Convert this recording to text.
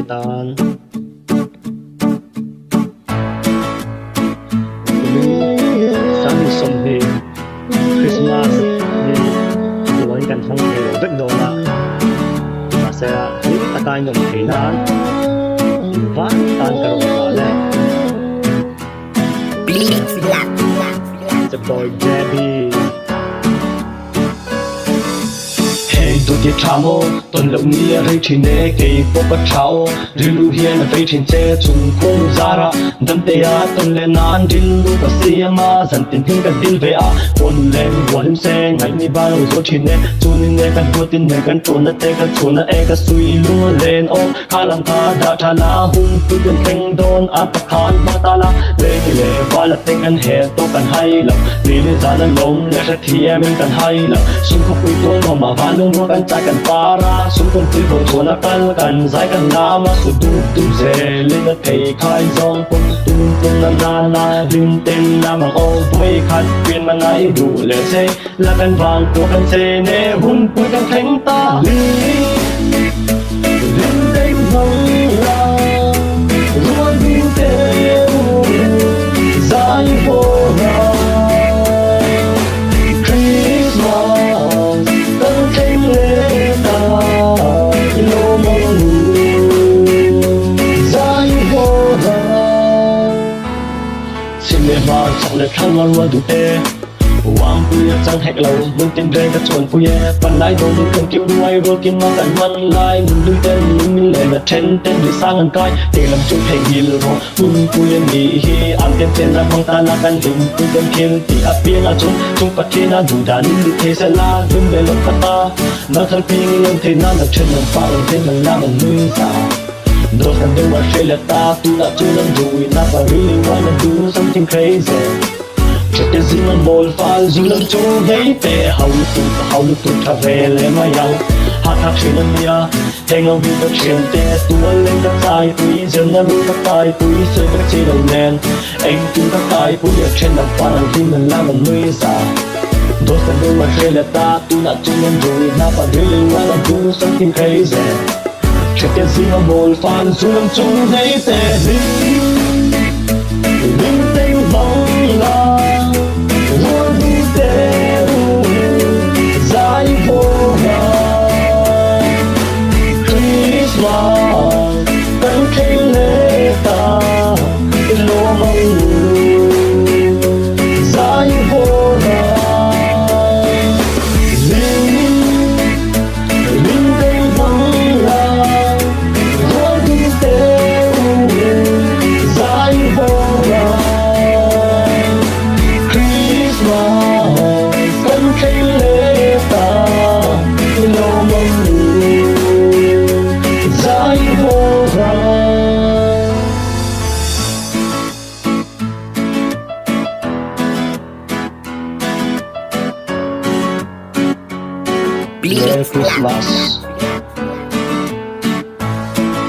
tan. Kumin 2020 Christmas hi buai kan hmang thei lo vek dawn a, mahse hlim taka in awm thei nan van tan ka rawn dah le. It's a boy Debbie. Hei dawt i tha maw? Ton loh ni a rei thin e, kei pawh ka tha aw. Rilru hian a vei thin che, chung kawng zara damte a ton leh nan rilru ka siam a, zan tin hming ka dil ve a, kawn leng rual hlim se ngaih ni ba lo zo thin e, chunin e kan huatin nen kan ṭuan te ka chhuan a e ka sui lung a len aw. Kha lam kha dah tha la hun pui kan thleng dawn a pakhan hma ta la Leni leh vala te kan hel tawh kan hai lo Ni leh zan a lawm leh hre thiam in kan hai lo Sum khawpui tual nuam ah van lung rual kan chai kan par a Sum kum pui hawi chhuan a kal kan zai kan lam a Su dup dup zel in a thei khai zawng pawm tum tum na na na Hlim ten lam ang aw vawi khat pian man a i duh leh che La kan vang pawh kan chen e hun pui kan thleng ta Lim dei hmang la rual ding te u zai haw la Christmas kan thleng leh ta i lawm ang u zai haw la Chhim leh hmar chhak leh thlang a rual duh te. Uang pui a chang hek lo, hmun tin reng ka chuan pui e. Pan lai dawn in kan kiu ruai, rual kim a kan hman lai. Nun hlui ten lung min len a then ten ri sang an kai. Te lam chu phei hil rawh, hmun pui a nih hi. An ken chen a hmang tan a kan hlim pui kan thil tih a piang a chung. Chung Pathian a duh dan in ni thei se la, hlim ve lo ta ta. Nang thal ping in awm thei nan a then an pa ang then an lam an nui za. Dawt kan deuh a hre let ta, tunah chuan an duh in a but really wanna do something crazy. Chete zing a mawl fal zu lam chu hei te hau lutuk hau lutuk tha ve leh mai ang. Hahthlak thin a nia, heng ang hi ka thian te tual leng ka chai pui, zirna ru ka kai pui, sawi ka chi lo nen, engkim ka kai pui a then ang pan ang hlim an lam an nui za. Dawt ka deuh a hre leh ta, tunah chuan an rui hnap a really wanna do something crazy. Chete zing a mawl fal zu lam chu hei te hlim. Merry Christmas.